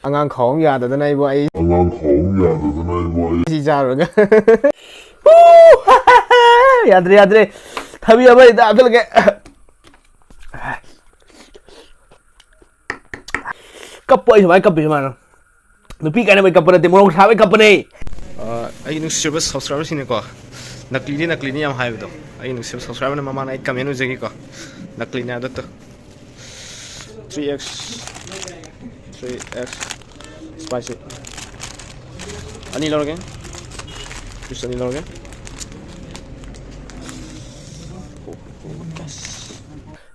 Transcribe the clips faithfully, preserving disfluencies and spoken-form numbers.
ꯑꯉꯥꯡ ꯈꯥꯎ ꯑꯃ ꯌꯥꯗꯗꯅ ꯑꯩꯕꯨ ꯑꯩ ꯑꯉꯥꯡ ꯈꯥꯎ ꯑꯃ ꯌꯥꯗꯗꯅ ꯑꯩꯕꯨ ꯑꯩ ꯁꯤ ꯆꯥꯔꯨꯔꯒ ꯌꯥꯗ꯭ꯔꯦ, ꯌꯥꯗ꯭ꯔꯦ꯫ ꯊꯕꯤ ꯑꯃ ꯍꯦꯛꯇ ꯍꯥꯞꯆꯜꯂꯒꯦ꯫ ꯀꯞꯄꯣ, ꯑꯩ ꯁꯨꯃꯥꯏꯅ ꯀꯞꯄꯤ ꯁꯨꯃꯥꯏꯅ꯫ ꯅꯨꯄꯤ ꯀꯥꯏꯅꯕꯩ ꯀꯞꯄ ꯅꯠꯇꯦ, ꯃꯣꯔꯣꯛ ꯁꯥꯕꯩ ꯀꯞꯄꯅꯦ꯫ ꯑꯩꯒꯤ ꯅꯨꯡꯁꯤꯔꯕ ꯁꯕꯁꯀ꯭ꯔꯥꯏꯕꯔꯁꯤꯡꯅꯀꯣ, ꯅꯀꯂꯤꯅꯤ ꯅꯀꯂꯤꯅꯤ ꯌꯥꯝ ꯍꯥꯏꯕꯗꯣ, ꯑꯩꯒꯤ ꯅꯨꯡꯁꯤꯔꯕ ꯁꯕꯁꯀ꯭ꯔꯥꯏꯕꯔꯅ ꯃꯃꯥꯡꯗ ꯑꯩ ꯀꯃꯦꯟ ꯎꯖꯈꯤꯀꯣ, ꯅꯀꯂꯤꯅꯤ ꯍꯥꯏꯕꯗꯣ꯫ Three X three X spicy ꯑꯅꯤ ꯂꯧꯔꯒꯦ꯫ ꯄꯤꯁ ꯑꯅꯤ ꯂꯧꯔꯒꯦ꯫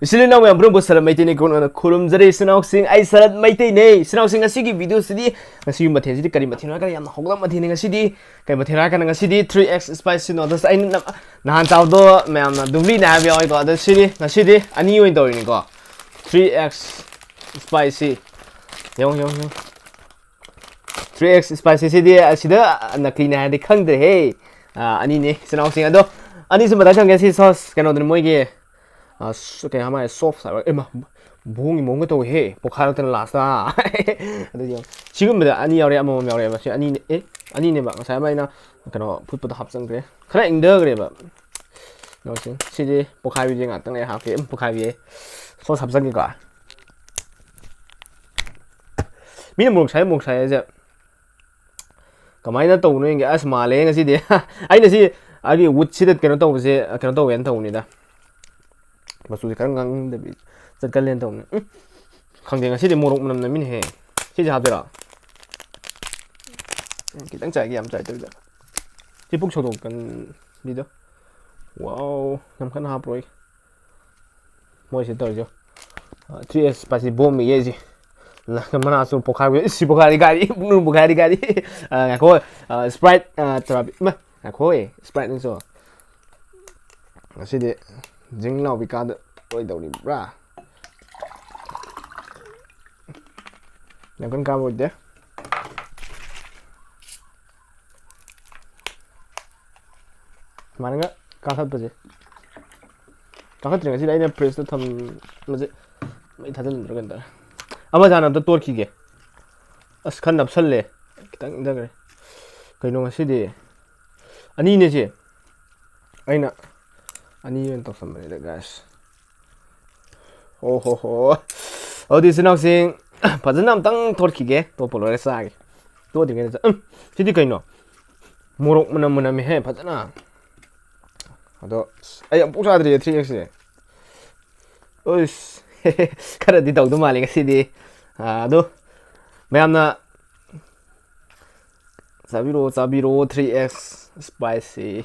ꯏꯆꯤꯜ ꯏꯅꯥꯎ ꯃꯌꯥꯝ ꯄꯨꯝꯅꯃꯛꯄꯨ ꯁꯔꯠ ꯃꯩꯇꯩꯅꯤ ꯀꯣꯟꯅ ꯈꯨꯔꯨꯝꯖꯔꯤ꯫ ꯏꯆꯤꯜ ꯏꯅꯥꯎꯁꯤꯡ, ꯑꯩ ꯁꯔꯠ ꯃꯩꯇꯩꯅꯦ꯫ ꯏꯆꯤꯜ ꯏꯅꯥꯎꯁꯤꯡ, ꯉꯁꯤꯒꯤ ꯚꯤꯗꯤꯑꯣꯁꯤꯗꯤ, ꯉꯁꯤꯒꯤ ꯃꯊꯦꯜꯁꯤꯗꯤ ꯀꯔꯤ ꯃꯊꯦꯜꯅꯣ ꯍꯥꯏꯔꯀꯥꯟꯗ ꯌꯥꯝꯅ ꯍꯧꯒꯠꯂꯛꯄ ꯃꯊꯦꯜꯅꯤ ꯉꯁꯤꯗꯤ꯫ ꯀꯩ ꯃꯊꯦꯜꯅꯣ ꯍꯥꯏꯔꯀꯥꯟꯗ ꯉꯁꯤꯗꯤ ꯊ꯭ꯔꯤ ꯑꯦꯛꯁ ꯁ꯭ꯄꯥꯏꯁꯤ ꯅꯣꯗꯜꯁ꯫ ꯑꯩꯅ ꯅ- ꯅꯍꯥꯟ ꯆꯥꯕꯗꯣ ꯃꯌꯥꯝꯅ ꯗꯨꯝꯂꯤꯅꯦ ꯍꯥꯏꯕ ꯌꯥꯎꯋꯤꯀꯣ, ꯑꯗꯣ ꯁꯤꯗꯤ ꯉꯁꯤꯗꯤ ꯑꯅꯤ ꯑꯣꯏꯅ ꯇꯧꯔꯤꯅꯤꯀꯣ꯫ Three X spicy. ꯌꯦꯡꯉꯨ, ꯌꯦꯡꯉꯨ, ꯌꯦꯡꯉꯨ꯫ ꯊ꯭ꯔꯤ ꯑꯦꯛꯁ ꯁ꯭ꯄꯥꯏꯁꯤꯁꯤꯗꯤ ꯑꯁꯤꯗ ꯅꯀꯂꯤꯅꯦ ꯍꯥꯏꯔꯗꯤ ꯈꯪꯗ꯭ꯔꯦꯍꯦ꯫ ꯑꯥ, ꯑꯅꯤꯅꯦ ꯏꯆꯤꯜ ꯏꯅꯥꯎꯁꯤꯡ꯫ ꯑꯗꯣ ꯑꯅꯤꯁꯤ ꯃꯊꯪ ꯊꯪꯒꯦ꯫ ꯁꯤ ꯁꯣꯁ ꯀꯩꯅꯣꯗꯨꯅꯤ, ꯃꯣꯏꯒꯤ, ꯑꯥ, ꯁ-, ꯀꯩ ꯍꯥꯏ ꯃꯥꯜꯂꯦ, ꯁꯣꯐ ꯍꯥꯏꯕ, ꯏꯃꯥ, ꯕꯣꯡꯒꯤ ꯃꯑꯣꯡꯒ ꯇꯧꯋꯦꯍꯦ, ꯄꯣꯛꯈꯥꯏꯔꯛꯇꯅ ꯂꯥꯁꯇ꯫ ꯑꯗꯨ ꯌꯦꯡꯉꯣ꯫ ꯁꯤꯒꯨꯝꯕꯗ ꯑꯅꯤ ꯌꯥꯎꯔꯦ, ꯑꯃꯃꯝ ꯌꯥꯎꯔꯦꯕ꯫ ꯁꯤ ꯑꯅꯤꯅꯦ, ꯑꯦ, ꯑꯅꯤꯅꯦꯕ꯫ ꯉꯁꯥꯏ ꯑꯃ ꯑꯩꯅ ꯀꯩꯅꯣ ꯐꯨꯠꯄꯗ ꯍꯥꯞꯆꯟꯈ꯭ꯔꯦ꯫ ꯈꯔ ꯏꯪꯊꯈ꯭ꯔꯦꯕ꯫ ꯌꯦꯡꯉꯣ ꯁꯤ꯫ ꯁꯤꯗꯤ ꯄꯣꯛꯈꯥꯏꯕꯤꯁꯦ ꯉꯥꯛꯇꯪ ꯂꯩꯔ ꯍꯥꯞꯀꯦ꯫ ꯎꯝ, ꯄꯣꯛꯈꯥꯏꯕꯤꯌꯦ꯫ ꯁꯣꯁ ꯍꯥꯞꯆꯟꯒꯦꯀꯣ꯫ ꯃꯤꯅ ꯃꯣꯔꯣꯛ ꯁꯥꯏ, ꯃꯣꯔꯣꯛ ꯁꯥꯏ ꯍꯥꯏꯁꯦ ꯀꯃꯥꯏꯅ ꯇꯧꯕꯅꯣ ꯌꯦꯡꯒꯦ꯫ ꯑꯁ, ꯃꯥꯜꯂꯦ ꯉꯁꯤꯗꯤ꯫ ꯑꯩꯅ ꯁꯤ ꯑꯩꯒꯤ ꯋꯨꯠꯁꯤꯗ ꯀꯩꯅꯣ ꯇꯧꯕꯁꯦ, ꯀꯩꯅꯣ ꯇꯧꯋꯦꯅ ꯇꯧꯕꯅꯤꯗ꯫ ꯃꯆꯨꯁꯦ ꯈꯔ ꯉꯥꯡꯗꯕꯤ ꯆꯠꯀꯜꯂꯦꯅ ꯇꯧꯕꯅꯤ꯫ ꯎꯝ, ꯈꯪꯗꯦ, ꯉꯁꯤꯗꯤ ꯃꯣꯔꯣꯛ ꯃꯅꯝ ꯅꯝꯃꯤꯅꯦꯍꯦ꯫ ꯁꯤꯁꯦ ꯍꯥꯞꯇꯣꯏꯔꯣ? ꯎꯝ, ꯈꯤꯇꯪ ꯆꯥꯏꯒꯦ, ꯌꯥꯝ ꯆꯥꯏꯗꯕꯤꯗ꯫ ꯁꯤ ꯄꯨꯛ ꯁꯧꯗꯣꯛꯀꯟꯕꯤꯗꯣ꯫ ꯋꯥꯎ, ꯌꯥꯝ ꯀꯟꯅ ꯍꯥꯞꯄꯔꯣꯏ꯫ ꯃꯣꯏꯁꯤ ꯇꯧꯔꯤꯁꯦ꯫ ꯊ꯭ꯔꯤ ꯑꯦꯁ ꯁ꯭ꯄꯥꯏꯁꯤ ꯕꯣꯝꯕ ꯌꯩꯁꯤ꯫ ꯃꯅꯥꯁꯨ ꯄꯣꯈꯥꯏꯕ, ꯏꯁ, ꯁꯤ ꯄꯣꯈꯥꯏꯔꯤ ꯒꯥꯔꯤ, ꯄꯨꯛꯅꯨꯡ ꯄꯣꯈꯥꯏꯔꯤ ꯒꯥꯔꯤ꯫ ꯑ, ꯉꯥꯏꯈꯣ, ꯑ, ꯁ꯭ꯄ꯭ꯔꯥꯏꯠ, ꯑ, ꯇꯔꯥꯕꯤ-, ꯏꯃꯥ, ꯉꯥꯏꯈꯣ, ꯁ꯭ꯄ꯭ꯔꯥꯏꯠꯅꯁꯨ꯫ ꯉꯁꯤꯗꯤ ꯖꯤꯡ ꯂꯥꯎꯕꯤ ꯀꯥꯗ ꯑꯣꯏꯗꯧꯔꯤꯕ꯭ꯔꯥ? ꯌꯥꯝ ꯀꯟꯅ ꯀꯥꯕ ꯑꯣꯏꯗꯦ꯫ ꯁꯨꯃꯥꯏꯅꯒ ꯀꯥꯈꯠꯄꯁꯦ꯫ ꯀꯥꯈꯠꯇ꯭ꯔꯤꯉꯩꯁꯤꯗ ꯑꯩꯅ ꯐ꯭ꯔꯤꯖꯇ ꯊꯝꯕꯁꯦ ꯃꯩ ꯊꯥꯖꯤꯜꯂꯝꯗ꯭ꯔꯥ ꯀꯩꯅꯣ ꯇꯧꯔꯦ꯫ ꯑꯃ ꯍꯥꯟꯅ ꯑꯝꯇ ꯇꯣꯠꯈꯤꯒꯦ꯫ ꯑꯁ, ꯈꯔ ꯅꯞꯁꯜꯂꯦ, ꯈꯤꯇꯪ ꯏꯪꯊꯈ꯭ꯔꯦ꯫ ꯀꯩꯅꯣ ꯉꯁꯤꯗꯤ ꯑꯅꯤꯅꯦ ꯁꯤ꯫ ꯑꯩꯅ ꯑꯅꯤ ꯑꯣꯏꯅ ꯇꯧꯁꯟꯕꯅꯤꯗ, ꯒꯥꯏꯁ꯫ ꯑꯣ ꯍꯣ ꯍꯣ꯫ ꯑꯗꯨꯗꯤ ꯏꯆꯤꯟ ꯏꯅꯥꯎꯁꯤꯡ, ꯐꯖꯅ ꯑꯝꯇꯪ ꯇꯣꯠꯈꯤꯒꯦ, ꯇꯣꯠꯄ ꯂꯣꯏꯔ ꯆꯥꯒꯦ꯫ ꯇꯣꯠꯇ꯭ꯔꯤꯉꯩꯗ ꯆꯥ-, ꯎꯝ, ꯁꯤꯗꯤ ꯀꯩꯅꯣ? ꯃꯣꯔꯣꯛ ꯃꯅꯝ ꯃꯅꯝꯃꯤꯍꯦ ꯐꯖꯅ꯫ ꯑꯗꯣ ꯑꯁ, ꯑꯩ ꯑꯃꯨꯛ ꯆꯥꯗ꯭ꯔꯤꯌꯦ ꯊ꯭ꯔꯤ ꯑꯦꯛꯁꯁꯦ꯫ ꯎꯏꯁ, ꯈꯔꯗꯤ ꯇꯧꯗꯧ ꯃꯥꯜꯂꯦ ꯉꯁꯤꯗꯤ꯫ ꯑꯥ, ꯑꯗꯣ ꯃꯌꯥꯝꯅ ꯆꯥꯕꯤꯔꯛꯑꯣ, ꯆꯥꯕꯤꯔꯛꯑꯣ, ꯊ꯭ꯔꯤ ꯑꯦꯛꯁ ꯁ꯭ꯄꯥꯏꯁꯤ꯫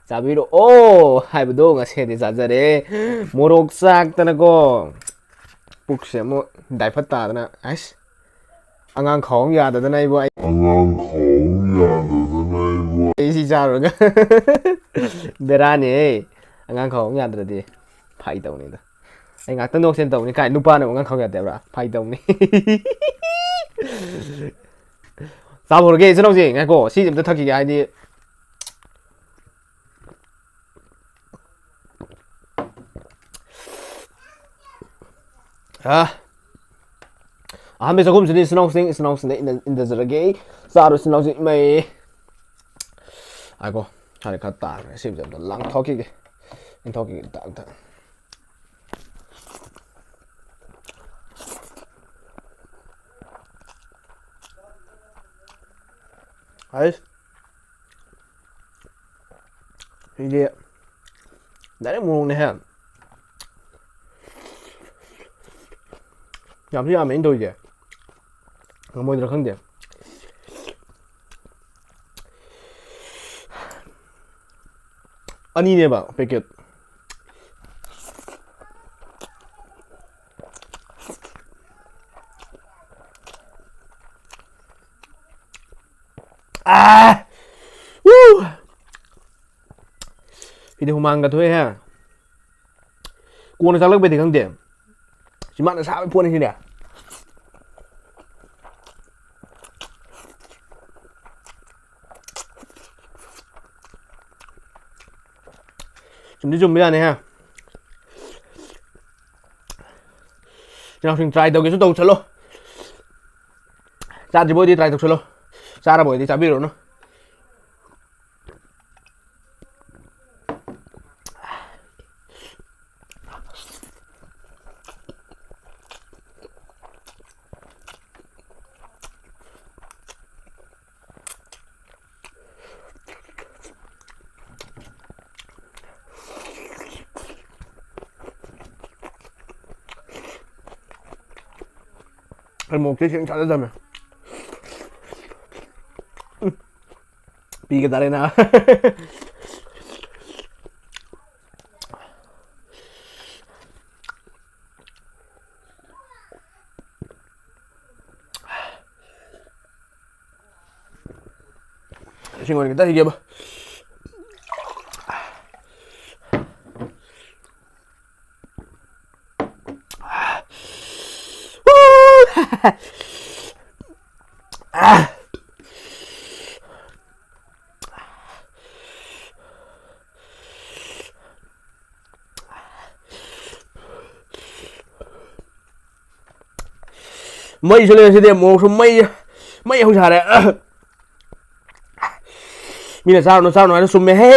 ꯆꯥꯕꯤꯔꯛꯑꯣ ꯍꯥꯏꯕꯗꯣ ꯉꯁꯤꯗꯤ ꯆꯥꯖꯔꯦ꯫ ꯃꯣꯔꯣꯛ ꯆꯥꯛꯇꯅꯀꯣ꯫ ꯄꯨꯛꯁꯦ ꯑꯃꯨꯛ ꯗꯥꯏꯐꯠ ꯇꯥꯗꯅ꯫ ꯑꯩꯁ, ꯑꯉꯥꯡ ꯈꯥꯎ ꯑꯃ ꯌꯥꯗꯗꯅ ꯑꯩꯕꯨ, ꯑꯩ ꯑꯉꯥꯡ ꯈꯥꯎ ꯑꯃ ꯌꯥꯗꯗꯅ ꯑꯩꯕꯨ꯫ ꯑꯩ ꯁꯤ ꯆꯥꯔꯨꯔꯒ꯫ ꯕꯦꯔꯥꯅꯦꯍꯦ꯫ ꯑꯉꯥꯡ ꯈꯥꯎ ꯑꯃ ꯌꯥꯗ꯭ꯔꯗꯤ꯫ ꯐꯥꯒꯤ ꯇꯧꯅꯤꯗ꯫ ꯑꯩ ꯉꯥꯛꯇꯪ ꯅꯣꯛꯁꯦꯅ ꯇꯧꯕꯅꯤ꯫ ꯀꯥꯏ, ꯅꯨꯄꯥꯅꯕꯨ ꯑꯉꯥꯡ ꯈꯥꯎ ꯌꯥꯗꯦ ꯍꯥꯏꯕ꯭ꯔꯥ? ꯐꯥꯒꯤ ꯇꯧꯅꯤ꯫ ꯆꯥꯕ ꯍꯧꯔꯒꯦ, ꯏꯆꯤꯟ ꯏꯅꯥꯎꯁꯦ꯫ ꯉꯥꯏꯈꯣ, ꯁꯤ ꯑꯝꯇ ꯊꯛꯈꯤꯒꯦ, ꯍꯥꯏꯗꯤ꯫ ꯑꯥ꯫ ꯑꯍꯥꯟꯕ ꯆꯥꯛꯈꯨꯝꯁꯤꯗꯤ ꯏꯆꯤꯟ ꯏꯅꯥꯎꯁꯤꯡ, ꯏꯆꯤꯟ ꯏꯅꯥꯎꯁꯤꯡꯗ ꯏꯟꯅ-, ꯏꯟꯊꯖꯔꯒꯦ꯫ ꯆꯥꯔꯣ, ꯏꯆꯤꯟ ꯏꯅꯥꯎꯁꯤꯡ, ꯏꯃꯩ꯫ ꯉꯥꯏꯈꯣ, ꯍꯥꯟꯅ ꯈꯔ ꯇꯥꯈ꯭ꯔꯦ꯫ ꯁꯤꯕꯨꯗꯤ ꯑꯝꯇ ꯂꯥꯡꯊꯣꯛꯈꯤꯒꯦ꯫ ꯏꯟꯊꯣꯛꯈꯤꯒꯦ, ꯇꯥꯛ ꯇꯥꯛ꯫ ꯍꯩꯁ꯫ ꯁꯤꯗꯤ direct ꯃꯣꯔꯣꯛꯅꯦꯍꯦ꯫ ꯌꯥꯝꯁꯨ ꯌꯥꯝꯃꯦ ꯑꯩꯅ ꯇꯧꯔꯤꯁꯦ꯫ ꯉꯝꯃꯣꯏꯗ꯭ꯔꯥ ꯈꯪꯗꯦ꯫ ꯑꯅꯤꯅꯦꯕ packet꯫ ꯑꯥ! ꯋꯨ! ꯁꯤꯗꯤ ꯍꯨꯃꯥꯡꯒ ꯊꯣꯛꯑꯦꯍꯦ꯫ ꯀꯣꯟꯅ ꯆꯥꯛꯂꯛꯄꯩꯗꯤ ꯈꯪꯗꯦ꯫ ꯆꯤꯟꯕꯥꯟꯗ ꯁꯥꯕ ꯄꯣꯠꯅꯤ ꯁꯤꯗꯤ꯫ ꯆꯨꯝꯗꯤ ꯆꯨꯝꯕ ꯌꯥꯅꯤꯍꯦ꯫ ꯏꯆꯤꯟ ꯏꯅꯥꯎꯁꯤꯡ try ꯇꯧꯒꯦꯁꯨ ꯇꯧꯁꯜꯂꯣ꯫ ꯆꯥꯗ꯭ꯔꯤꯕ ꯑꯣꯏꯗꯤ try ꯇꯧꯁꯜꯂꯣ, ꯆꯥꯔꯕ ꯑꯣꯏꯗꯤ ꯆꯥꯕꯤꯔꯨꯔꯅꯨ꯫ ꯑꯩ ꯃꯣꯔꯣꯛꯁꯦ ꯁꯦꯡ ꯆꯥꯖꯗꯕꯅꯦ꯫ ꯎꯝ꯫ ꯄꯤꯒ ꯇꯥꯔꯦꯅ꯫ ꯏꯁꯤꯡ ꯑꯣꯏꯅ ꯈꯤꯇ ꯍꯩꯒꯦꯕ꯫ ꯃꯩꯁꯨ ꯂꯩ ꯉꯁꯤꯗꯤ, ꯃꯣꯔꯣꯛꯁꯨ ꯃꯩ, ꯃꯩ ꯍꯧ ꯁꯥꯔꯦ꯫ ꯃꯤꯅ ꯆꯥꯔꯨꯅꯨ, ꯆꯥꯔꯨꯅꯨ ꯍꯥꯏꯅ ꯆꯨꯝꯃꯦꯍꯦ꯫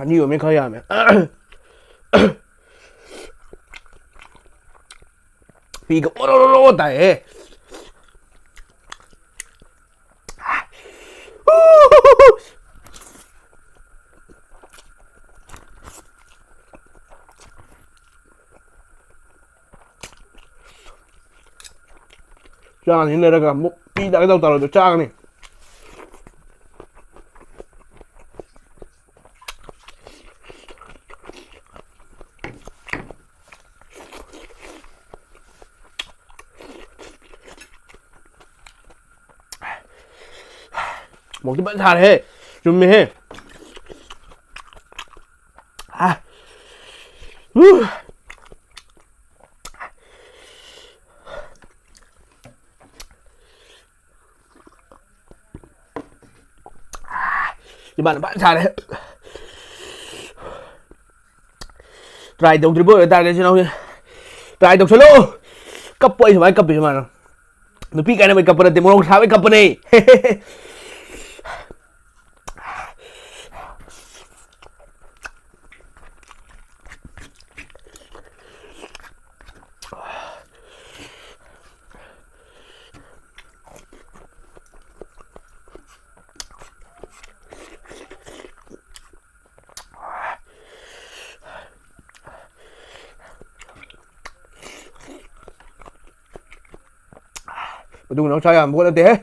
ꯑꯅꯤ ꯑꯣꯏꯔꯝꯅꯤ ꯈꯔ ꯌꯥꯝꯃꯦ꯫ ꯄꯤꯒ ꯑꯣꯔꯣ ꯔꯣ ꯔꯣ ꯇꯥꯏꯍꯦ꯫ ꯆꯥꯅꯤ ꯂꯩꯔꯒ ꯑꯃꯨꯛ ꯄꯤ ꯇꯥꯒꯦ ꯇꯧ ꯇꯥꯔꯣꯏꯗꯣ ꯆꯥꯒꯅꯤ꯫ ꯃꯣꯔꯣꯛꯇꯤ ꯐꯖꯅ ꯁꯥꯔꯦꯍꯦ꯫ ꯆꯨꯝꯃꯦꯍꯦ꯫ ꯑꯥ꯫ ꯎ꯫ ꯃꯥꯅ ꯐꯖꯅ ꯁꯥꯔꯦ꯫ Try ꯇꯧꯗ꯭ꯔꯤꯕ ꯑꯣꯏꯔ ꯇꯥꯔꯒꯗꯤ ꯏꯆꯤꯟ ꯏꯅꯥꯎꯁꯦ try ꯇꯧꯁꯜꯂꯣ꯫ ꯀꯞꯄꯣ, ꯑꯩ ꯁꯨꯃꯥꯏꯅ ꯀꯞꯄꯤ ꯁꯨꯃꯥꯏꯅ꯫ ꯅꯨꯄꯤ ꯀꯥꯏꯅꯕꯩ ꯀꯞꯄ ꯅꯠꯇꯦ, ꯃꯣꯔꯣꯛ ꯁꯥꯕꯩ ꯀꯞꯄꯅꯦ꯫ ꯑꯗꯨꯒ ꯅꯪ ꯆꯥ ꯌꯥꯝꯕ ꯅꯠꯇꯦꯍꯦ꯫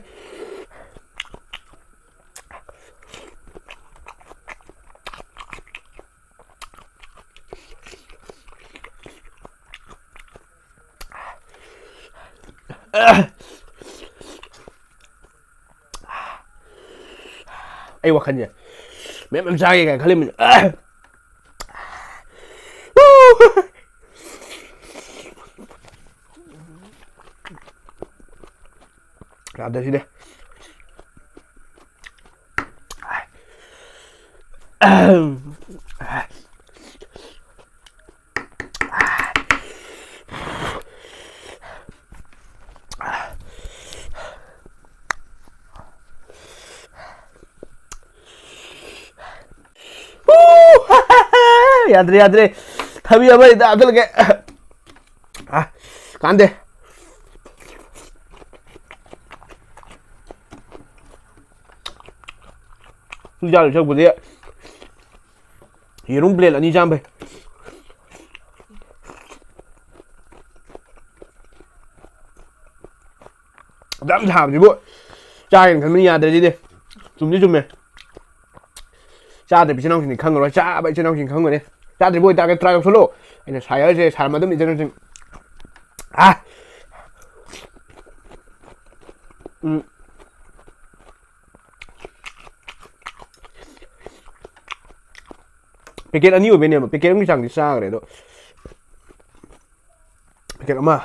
ꯑꯩ ꯋꯥꯈꯜꯁꯦ ꯃꯌꯥꯝ ꯃꯌꯥꯝ ꯆꯥꯒꯦ ꯀꯥꯏꯅ ꯈꯜꯂꯤꯕꯅꯤ꯫ ꯌꯥꯗ꯭ꯔꯦ ꯁꯤꯗꯤ꯫ ꯌꯥꯗ꯭ꯔꯦ, ꯌꯥꯗ꯭ꯔꯦ꯫ ꯊꯕꯤ ꯑꯃ ꯍꯦꯛꯇ ꯍꯥꯞꯆꯤꯜꯂꯒꯦ꯫ ꯑ, ꯀꯥꯟꯗꯦ꯫ ꯁꯤ ꯆꯥꯗꯣꯏ ꯁꯔꯨꯛꯄꯨꯗꯤ ꯌꯦꯔꯨꯝ plate ꯑꯅꯤ ꯆꯥꯝ ꯐꯩ꯫ ꯑꯗꯨꯛ ꯌꯥꯝ ꯁꯥꯕꯁꯤꯕꯨ ꯆꯥꯒꯦꯅ ꯈꯟꯕꯅꯤ, ꯌꯥꯗ꯭ꯔꯦ ꯁꯤꯗꯤ꯫ ꯆꯨꯝꯗꯤ ꯆꯨꯝꯃꯦ꯫ ꯆꯥꯗ꯭ꯔꯤꯕ ꯏꯆꯤꯟ ꯏꯅꯥꯎꯁꯤꯡꯗꯤ ꯈꯪꯉꯔꯣꯏ, ꯆꯥꯕ ꯏꯆꯤꯟ ꯏꯅꯥꯎꯁꯤꯡ ꯈꯪꯒꯅꯤ꯫ ꯆꯥꯗ꯭ꯔꯤꯕ ꯑꯣꯏꯇꯥꯔꯒꯗꯤ try ꯇꯧꯁꯜꯂꯣ꯫ ꯑꯩꯅ ꯁꯥꯏ ꯍꯥꯏꯔꯤꯁꯦ ꯁꯥꯔꯝꯃꯗꯕꯅꯤ ꯏꯆꯤꯟ ꯏꯅꯥꯎꯁꯤꯡ꯫ ꯑꯥ! ꯎꯝ꯫ Packet ꯑꯅꯤ ꯑꯣꯏꯕꯩꯅꯦꯕ, packet ꯑꯃꯒꯤ ꯆꯥꯡꯗꯤ ꯆꯥꯈ꯭ꯔꯦ ꯑꯗꯣ꯫ Packet ꯑꯃ,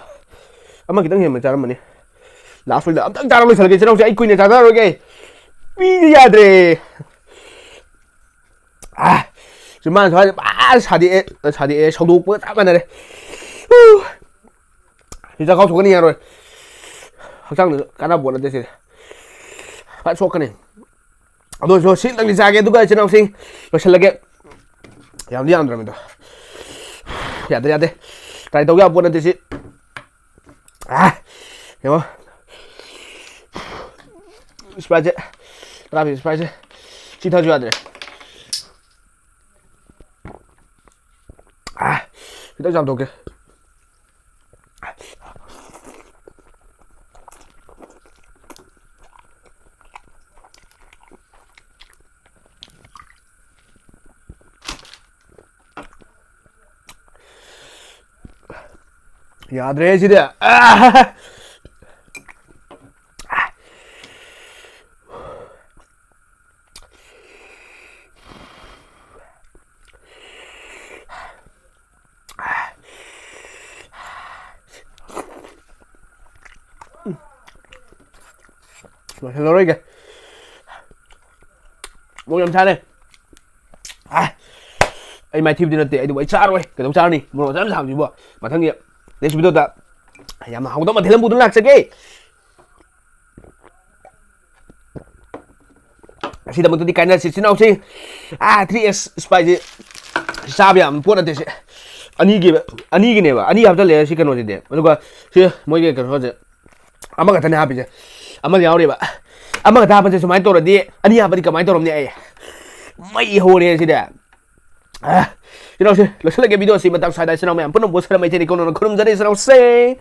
ꯑꯃ ꯈꯤꯇꯪ ꯍꯦꯟꯕ ꯆꯥꯔꯝꯃꯅꯤ꯫ Last ꯑꯣꯏꯅ ꯑꯝꯇꯪ ꯆꯥꯔ ꯂꯣꯏꯁꯤꯜꯂꯒꯦ ꯏꯆꯤꯟ ꯏꯅꯥꯎꯁꯦ, ꯑꯩ ꯀꯨꯏꯅ ꯆꯥꯊꯔꯔꯣꯏꯒꯦ꯫ ꯃꯤꯗꯤ ꯌꯥꯗ꯭ꯔꯦ꯫ ꯑꯥ, ꯆꯤꯟꯕꯥꯟ ꯁ꯭ꯋꯥꯏꯗ ꯄꯨꯔꯥ ꯁꯥꯗꯦꯛꯑꯦ, ꯁꯥꯗꯦꯛꯑꯦ, ꯁꯧꯗꯣꯛꯄꯒ ꯆꯞ ꯃꯥꯟꯅꯔꯦ꯫ ꯍꯨ꯫ ꯁꯤ ꯆꯥꯛꯈꯥꯎ ꯁꯣꯛꯀꯅꯤ, ꯌꯥꯔꯣꯏ꯫ ꯍꯛꯆꯥꯡꯗ ꯀꯥꯟꯅꯕ ꯄꯣꯠ ꯅꯠꯇꯦ ꯁꯤꯗꯤ꯫ ꯐꯖꯅ ꯁꯣꯛꯀꯅꯤ꯫ ꯑꯗꯨ ꯑꯣꯏꯔꯁꯨ ꯁꯤꯗꯪꯗꯤ ꯆꯥꯒꯦ, ꯑꯗꯨꯒ ꯏꯆꯤꯟ ꯏꯅꯥꯎꯁꯤꯡ ꯂꯣꯏꯁꯤꯜꯂꯒꯦ꯫ ꯌꯥꯝꯗꯤ ꯌꯥꯝꯗ꯭ꯔꯕꯅꯤꯗꯣ꯫ ꯌꯥꯗ꯭ꯔꯦ, ꯌꯥꯗꯦ꯫ Try ꯇꯧ ꯌꯥꯕ ꯄꯣꯠ ꯅꯠꯇꯦ ꯁꯤ꯫ ꯑꯥ! ꯌꯦꯡꯉꯣ꯫ Sprite ꯁꯦ꯫ ꯇꯔꯥ ꯄꯤ Sprite ꯁꯦ꯫ ꯁꯤ ꯊꯛꯑꯁꯨ ꯌꯥꯗ꯭ꯔꯦ꯫ ꯑꯥ! ꯈꯤꯇꯪ ꯆꯥꯝꯊꯣꯛꯀꯦ꯫ ꯌꯥꯗ꯭ꯔꯦ ꯁꯤꯗꯤ꯫ ꯑꯥ! ꯂꯣꯏꯁꯤꯜꯂꯔꯣꯏꯒꯦ꯫ ꯃꯣꯔꯣꯛ ꯌꯥꯝ ꯁꯥꯔꯦ꯫ ꯑꯥ! ꯑꯩ ꯃꯥꯏꯊꯤꯕꯗꯤ ꯅꯠꯇꯦ, ꯑꯩꯗꯨꯕꯨ ꯑꯩ ꯆꯥꯔꯣꯏ꯫ ꯀꯩꯗꯧ ꯆꯥꯔꯅꯤ? ꯃꯣꯔꯣꯛ ꯑꯁꯨꯛ ꯌꯥꯝ ꯁꯥꯕꯁꯤꯕꯨ꯫ ꯃꯊꯪꯒꯤ next video ꯗ ꯌꯥꯝ ꯍꯥꯎꯗꯧꯕ ꯃꯊꯦꯜ ꯑꯃ ꯄꯨꯗꯨꯅ ꯂꯥꯛꯆꯒꯦ꯫ ꯑꯁꯤꯗꯃꯛꯇꯗꯤ ꯀꯥꯏꯅꯔꯁꯤ, ꯏꯆꯤꯟ ꯏꯅꯥꯎꯁꯤꯡ꯫ ꯑꯥ, three X Sprite ꯁꯤ ꯆꯥꯕ ꯌꯥꯕ ꯄꯣꯠ ꯅꯠꯇꯦ ꯁꯤ꯫ ꯑꯅꯤꯒꯤ, ꯑꯅꯤꯒꯤꯅꯦꯕ, ꯑꯅꯤ ꯍꯥꯞꯆꯜꯂꯦ ꯁꯤ ꯀꯩꯅꯣꯁꯤꯗꯤ꯫ ꯑꯗꯨꯒ ꯁꯤ ꯃꯣꯏꯒꯤ ꯀꯩꯅꯣꯁꯦ ꯑꯃꯈꯛꯇꯅꯦ ꯍꯥꯞꯄꯤꯁꯦ꯫ ꯑꯃ ꯌꯥꯎꯔꯤꯕ꯫ ꯑꯃꯈꯛꯇ ꯍꯥꯞꯄꯁꯦ ꯁꯨꯃꯥꯏꯅ ꯇꯧꯔꯗꯤ, ꯑꯅꯤ ꯍꯥꯞꯄꯗꯤ ꯀꯃꯥꯏꯅ ꯇꯧꯔꯝꯅꯤ ꯑꯩ? ꯃꯩ ꯍꯧꯔꯦ ꯁꯤꯗꯤ꯫ ꯑꯥ, ꯏꯆꯤꯟ ꯏꯅꯥꯎꯁꯦ, ꯂꯣꯏꯁꯤꯜꯂꯒꯦ video ꯁꯤ꯫ ꯃꯇꯥꯡ ꯁ꯭ꯋꯥꯏꯗ ꯏꯆꯤꯟ ꯏꯅꯥꯎ ꯃꯌꯥꯝ ꯄꯨꯝꯅꯃꯛꯄꯨ ꯁꯔꯝ ꯃꯩꯇꯩꯅ ꯀꯧꯅꯅ ꯈꯨꯔꯨꯝꯖꯔꯤ, ꯏꯆꯤꯟ ꯏꯅꯥꯎꯁꯦ꯫